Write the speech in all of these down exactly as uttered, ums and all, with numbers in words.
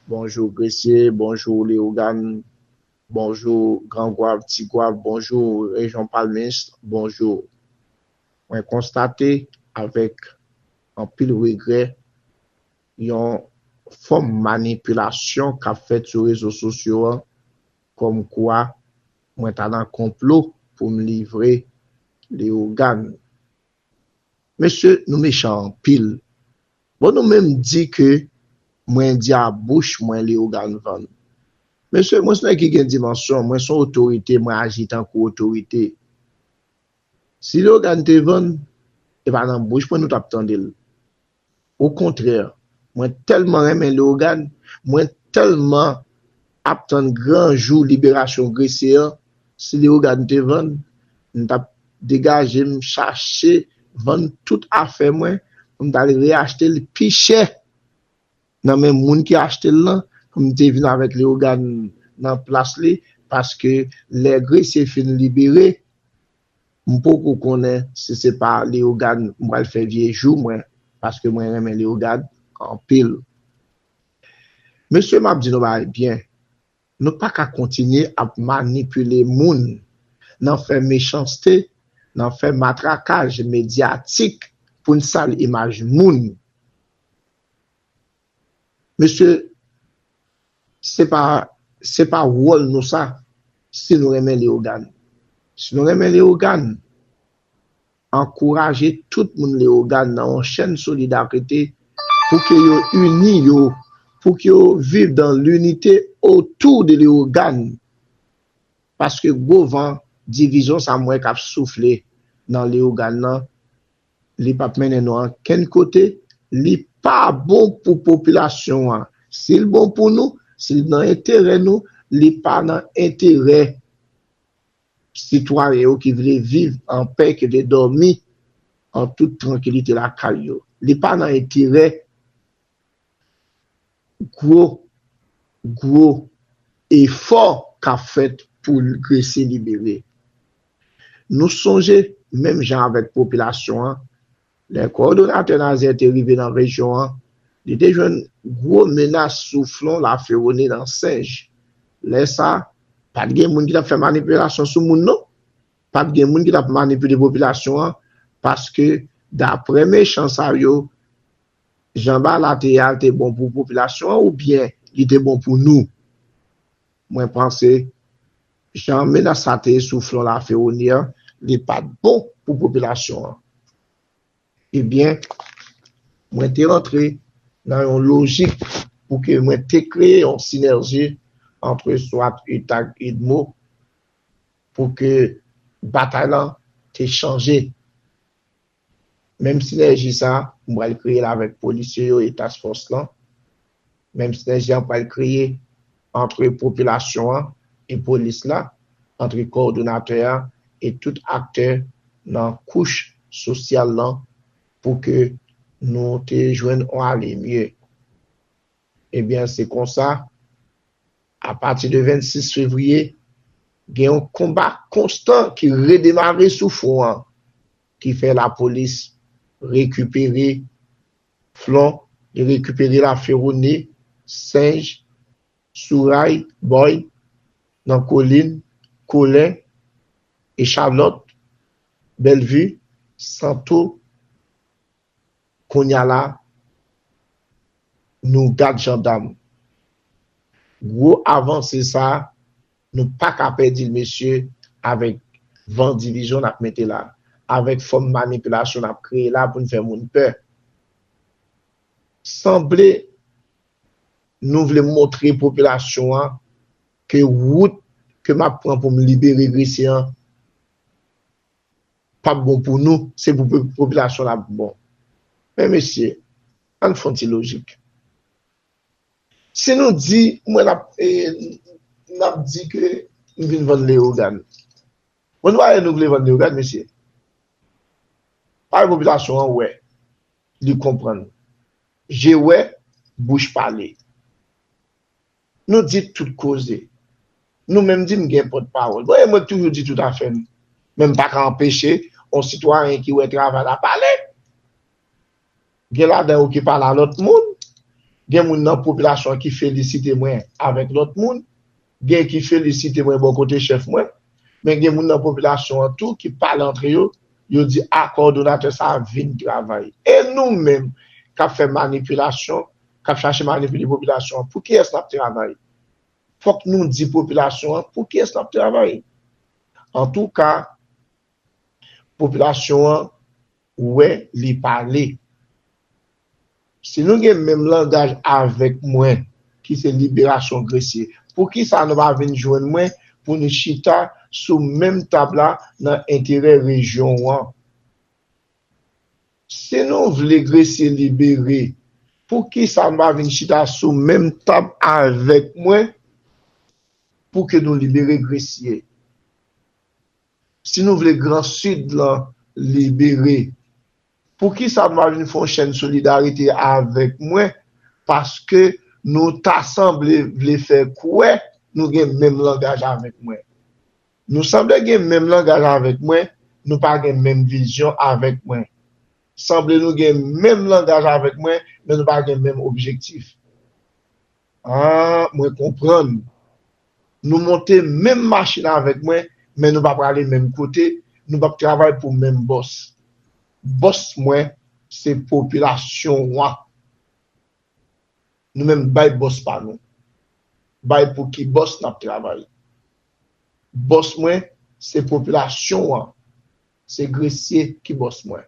Bonjou Gresye, bonjou Leyogàn, bonjou Gran Gwav, Ti Gwav, bonjou rejyon Palmis, bonjou. Mwen konstate avèk anpil regrè yon fòm manipilasyon k ap fèt sou rezo sosyo a, kòmkwa mwen ta nan konplo pou m livre Leyogàn. Mesye, nou mechan anpil. Bon, nou menm di ke mwen di a bouch mwen Leyogàn vann. Mesye, mwen se nèg ki gen dimansyon, mwen se yon otorite, mwen aji tankou otorite. Si Leyogàn te vann, e pa nan bouch mwen nou t ap tande l. Okontrè, mwen tèlman renmen Leyogàn, mwen tèlman ap tann gran jou liberasyon Gresye a, si Leyogàn te vann, m t ap degaje m, chache vann tout afè mwen, pou m t al reyachte l pi chè nan men moun ki achte l lan, pou m te vin avèk Leyogàn nan plas li, paske lè Gresye fin libere, m poko konnen si se pa Leyogàn m pral fè vye jou mwen, paske mwen renmen Leyogàn anpil. Mesye, m ap di nou bagay byen. Nou pa ka kontinye ap manipile moun nan fè mechanste, nan fè matrakaj medyatik pou n sal imaj moun. Mesye, se pa, se pa wòl nou sa, si nou renmen Leyogàn. Si nou renmen Leyogàn, ankouraje tout moun Leyogàn nan yon chèn solidarite pou ke yo ini yo, pou ke yo viv dans l'unité autour de Leyogàn. Paske gwo van divizyon sa m wè k ap soufle nan Leyogàn nan, li p ap mennen nou ankenn kote, li pa bon pou popilasyon an. Si l bon pou nou, si l nan enterè nou, li pa nan enterè sitwayen yo ki vle viv an pè, ki vle dòmi an tout trankilite lakay yo. Li pa nan enterè gwo, gwo efò k ap fèt pou Gresye libere. Nou sonje, menm jan avèk popilasyon an, lè kowòdonatè Nazer te rive nan rejyon an, li te jwenn gwo menas sou flon Laferoni nan Senj. Lè sa, pa t gen moun ki t ap fè manipilasyon sou moun, non. Pa t gen moun ki t ap manipile popilasyon an, paske, daprè mechan sa yo, jan bagay la te ye a, l te bon pou popilasyon an oubyen li te bon pou nou? Mwen panse, jan menas sa te ye sou flon Laferoni an, li pa t bon pou popilasyon an. Ebyen, mwen te rantre nan yon lojik pou ke mwen te kreye yon sinèji ant swat UTAG, UDMO, pou ke batay lan te chanje. Menm sinèji sa, m pral kreye l avèk polisye yo e task force lan. Menm sinèji an pral kreye ant popilasyon an e polis la, ant kowòdonatè a e tout aktè nan kouch sosyal lan pou ke nou te jwenn yon ale mye. Ebyen, se konsa, apati de vennsis fevriye, gen yon konba konstan ki redemare sou fwon an, ki fè lapolis rekipere flon, li rekipere Laferoni, Senj, Souray, Bòy, nan Kolin, Kolen e Chalòt, Bèlvi, Santo, kounye a la, nou gad jandam. Gwo avanse sa, nou pa ka pèdi l, mesye, avèk van divizyon n ap mete la, avèk fòm manipilasyon n ap kreye la pou n fè moun pè. Sanble nou vle montre popilasyon an ke wout ke m ap pran pou m libere Gresye an p ap bon pou nou, se pou po-, popilasyon l ap bon. Men mesye, ann fè yon ti lojik. Si nou di, mwen n ap, e, n ap di ke m vin vann Leyogàn. Bon, nou pa wè nou vle vann Leyogàn, mesye. Pa wè popilasyon an wè, li konprann. Je wè, bouch pale. Nou di tout koze. Nou menm di m gen pòtpawòl. Bon, e mwen toujou di tout afè m. Men m pa ka anpeche yon sitwayen ki wè travay la pale. Gen ladan yo ki pale a lòt moun. Gen moun nan popilasyon an ki felisite mwen avèk lòt moun, gen ki felisite mwen bò kote chèf mwen, men gen moun nan popilasyon an tou ki pale antre yo, yo di, a, kòdonatè sa a vin travay. E nou menm k ap fè manipilasyon, k ap chache manipile popilasyon an, pou kiyès n ap travay? Fòk nou di popilasyon an pou kiyès n ap travay. Antouka, popilasyon an wè, li pale. Si nou gen menm langaj avèk mwen, ki se liberasyon Gresye, poukisa nou pa vin jwenn mwen pou nou chita sou menm tab la nan enterè rejyon an? Si nou vle Gresye libere, poukisa nou pa vin chita sou menm tab avèk mwen pou ke nou libere Gresye? Si nou vle Gran Sid lan libere, poukisa nou pa vin fè yon chèn solidarite avèk mwen? Paske nou ta sanble vle fè kwè nou gen menm langaj avèk mwen. Nou sanble gen menm langaj avèk mwen, nou pa gen menm vizyon avèk mwen. Sanble nou gen menm langaj avèk mwen, men nou pa gen menm objektif. Ah, mwen konprann. Nou monte menm machin avèk mwen, men nou pa prale menm kote, nou p ap travay pou menm bòs. Bòs mwen, se popilasyon an. Nou menm bay bòs pa nou. Bay pou ki bòs n ap travay. Bòs mwen, se popilasyon an. Se Gresye ki bòs mwen.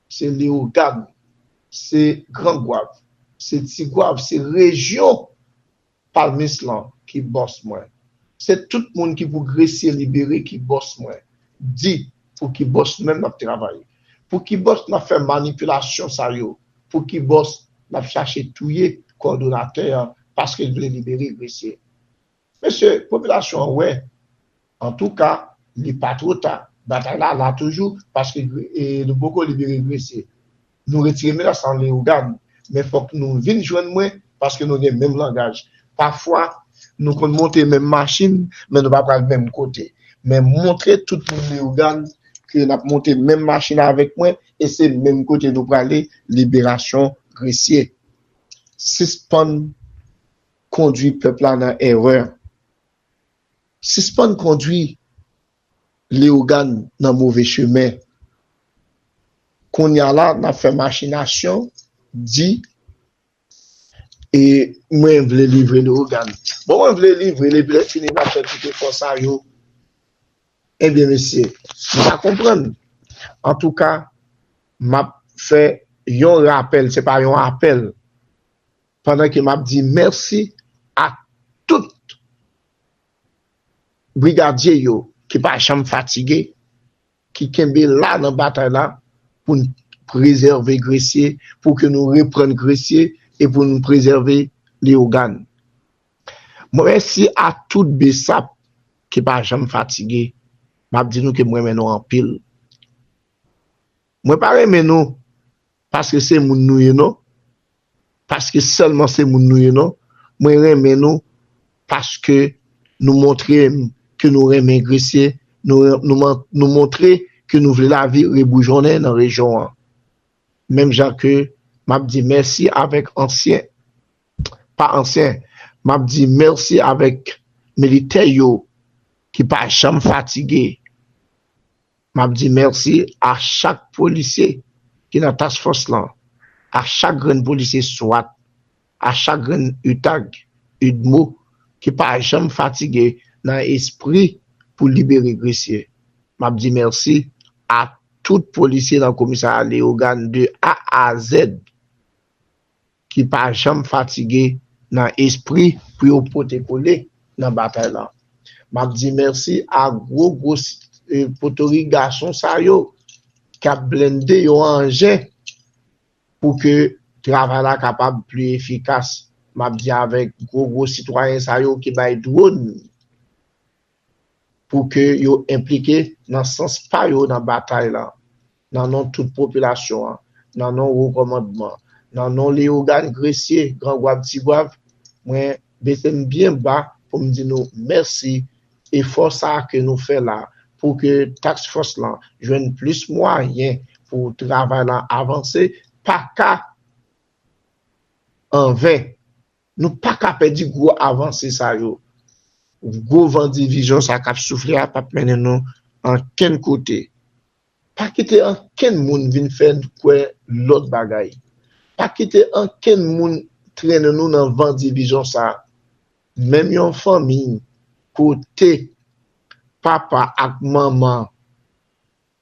Se Leyogàn. Se Gran Gwav. Se Ti Gwav. Se rejyon Palmis lan ki bòs mwen. Se tout moun ki pou Gresye libere ki bòs mwen. Di pou ki bòs nou menm n ap travay. Pou ki bòs n ap fè manipilasyon sa yo. Pou ki bòs n ap chache touye kòdonatè an paske l vle libere Gresye. Mesye, popilasyon an wè. Antouka, li pa twò ta. Batay la la toujou, paske e, nou poko libere Gresye. Nou retire menas lan Leyogàn. Men fòk nou vin jwenn mwen, paske nou gen menm langaj. Pafwa, nou konn monte menm machin, men nou pa pral menm kote. Men montre tout moun Leyogàn ke n ap monte menm machin avèk mwen, e se menm kote nou prale, liberasyon Gresye. Sispann kondwi pèp la nan erè. Sispann kondwi Leyogàn nan move chemen. Kounye a la, n ap fè machinasyon, di, e mwen vle livre Leyogàn. Bon, mwen vle livre l, epi lè fini, n ap fè tout efò sa yo. Ebyen, mesye, m pa konprann. Antouka, m ap fè yon rapèl, se pa yon apèl. Pandan ke m ap di mèsi a tout brigadye yo ki pa janm fatige, ki kenbe la nan batay la pou n prezève Gresye, pou ke nou reprann Gresye e pou nou prezève Leyogàn. Mèsi a tout BSAP ki pa janm fatige. M ap di nou ke m renmen nou anpil. Mwen pa renmen nou paske se moun nou ye non. Paske sèlman se moun nou ye non. Mwen renmen nou paske nou montre m ke nou renmen Gresye, nou, nou, nou montre ke nou vle lavi reboujonnen nan rejyon an. Menm jan ke m ap di mèsi avèk ansyen, pa ansyen, m ap di mèsi avèk militè yo ki pa janm fatige. M ap di mèsi a chak polisye ki nan task force lan, a chak grenn polisye swat, a chak grenn UTAG, UDMO, ki pa janm fatige nan espri pou libere Gresye. M ap di mèsi a tout polisye nan komisarya Leyogàn de A a Z ki pa janm fatige nan espri pou yo pote kole nan batay la. M ap di mèsi a gwo gwo, eh, potorik gason sa yo k ap blende yo an enjen pou ke travay la kapab pli efikas. M ap di avèk gwo gwo sitwayen sa yo ki bay dwòn pou ke yo enplike nan sans pa yo nan batay la, nan non tout popilasyon an, nan non wo kòmandman, nan non Leyogàn, Gresye, Gran Gwav, Ti Gwav, mwen bese m byen ba pou m di nou mèsi. Efò sa a ke nou fè la pou ke task force lan jwenn plis mwayen pou travay lan avanse, pa ka anven. Nou pa ka pèdi gwo avanse sa yo. Gwo van divizyon sa k ap soufle a p ap mennen nou ankenn kote. Pa kite ankenn moun vin fè n kwè lòt bagay. Pa kite ankenn moun trennen nou nan van divizyon sa a. Menm yon fanmi kote papa ak manman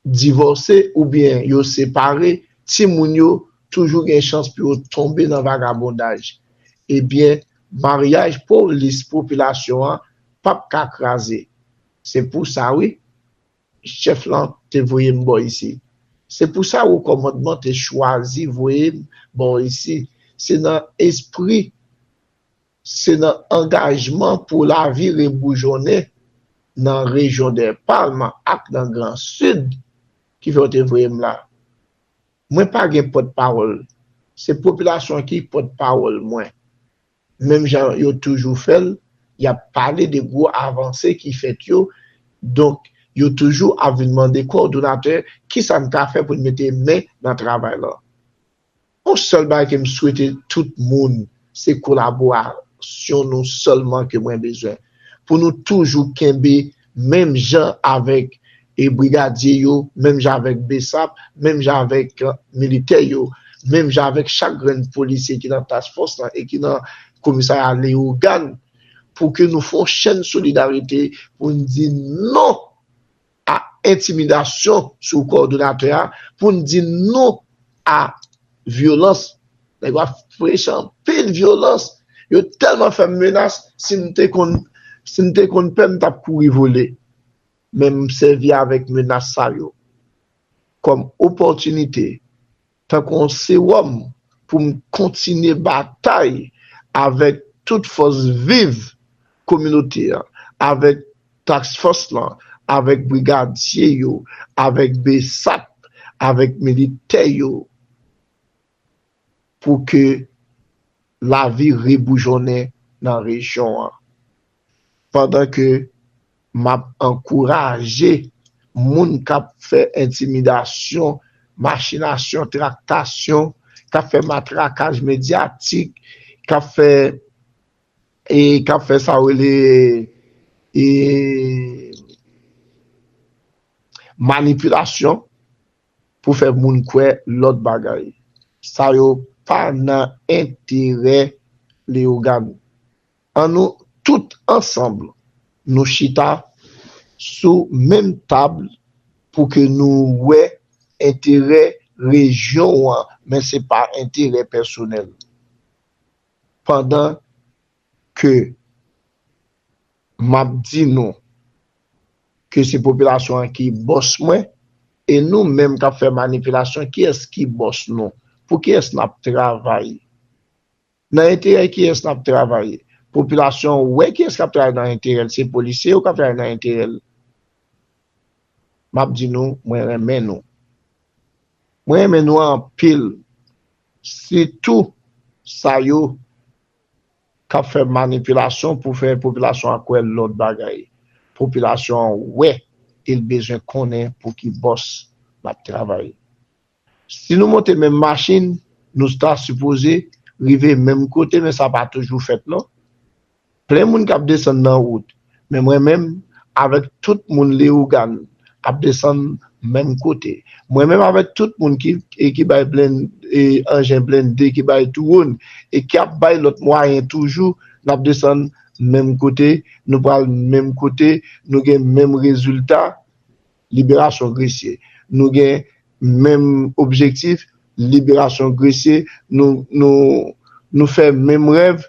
divòse oubyen yo separe, timoun yo toujou gen chans pou yo tonbe nan vagabondaj. Ebyen, maryaj polis popilasyon an p ap ka kraze. Se pou sa, wi, chèf lan te voye m bò isi. Se pou sa wo kòmandman te chwazi voye m bò isi. Se nan espri, se nan angajman pou lavi reboujonnen nan rejyon dè Palm ak nan Gran Sid ki fè yo te voye m la. Mwen pa gen pòtpawòl. Se popilasyon an ki pòtpawòl mwen. Menm jan yo toujou fè l, y ap pale de gwo avanse ki fèt yo. Donk, yo toujou ap vin mande kowòdonatè kisa n ka fè pou n mete men nan travay lan. Yon sèl bagay ke m swete tout moun, se kolaborasyon nou sèlman ke mwen bezwen. Pou nou toujou kenbe menm jan avèk e brigadye yo, menm jan avèk besap, menm jan avèk militè yo, menm jan avèk chak grenn polisye ki nan task force lan e ki nan komisarya Leyogàn, pou ke nou fè yon chèn solidarite pou n di non a entimidasyon sou kowòdonatè a, pou n di non a vyolans. Nèg yo ap preche anpil vyolans. Yo tèlman fè m menas, si m te konn, si m te konn pè, m t ap kouri vole. Men m sèvi avèk menas sa yo kòm opòtinite, tankou yon sewòm, pou m kontinye batay avèk tout fòs viv kominote an, avèk task force lan, avèk brigadye yo, avèk besap, avèk militè yo, pou ke lavi reboujonnen nan rejyon an. Pandan ke m ap ankouraje moun k ap fè entimidasyon, machinasyon, traktasyon, k ap fè matrakaj medyatik, k ap fè, e k ap fè sa yo rele, e, manipilasyon pou fè moun kwè lòt bagay. Sa yo pa nan enterè Leyogàn. Annou tout ansanm, nou chita sou menm tab pou ke nou wè enterè rejyon an, men se pa enterè pèsonèl. Pandan ke m ap di nou ke se popilasyon an ki bòs mwen, e nou menm k ap fè manipilasyon, kiyès ki bòs nou? Pou kiyès n ap travay? Nan enterè kiyès n ap travay? Popilasyon an wè kiyès k ap travay nan enterè l, se polisye yo k ap travay nan enterè l. M ap di nou, mwen renmen nou. Mwen renmen nou anpil. Sitou sa yo k ap fè manipilasyon pou fè popilasyon an kwè lòt bagay. Popilasyon an wè e l bezwen konnen pou ki bòs l ap travay. Si nou monte menm machin, nou ta sipoze rive menm kote, men sa pa toujou fèt non. Plen moun k ap desann nan wout. Men mwen menm, avèk tout moun Leyogàn, ap desann menm kote. Mwen menm avèk tout moun ki, e ki bay blen-, e anjen blende, ki bay dwòn, e k ap bay lòt mwayen toujou, n ap desann menm kote, nou pral menm kote, nou gen menm rezilta, liberasyon Gresye. Nou gen menm objektif, liberasyon Gresye. Nou, nou, nou fè menm rèv,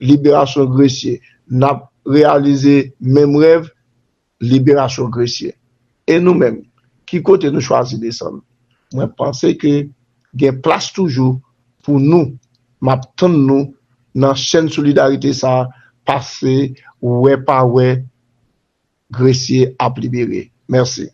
liberasyon Gresye. N ap reyalize menm rèv, liberasyon Gresye. E nou menm, ki kote nou chwazi desann? Mwen panse ke gen plas toujou pou nou. M ap tann nou nan chèn solidarite sa a, pase wè pa wè, Gresye ap libere. Mèsi.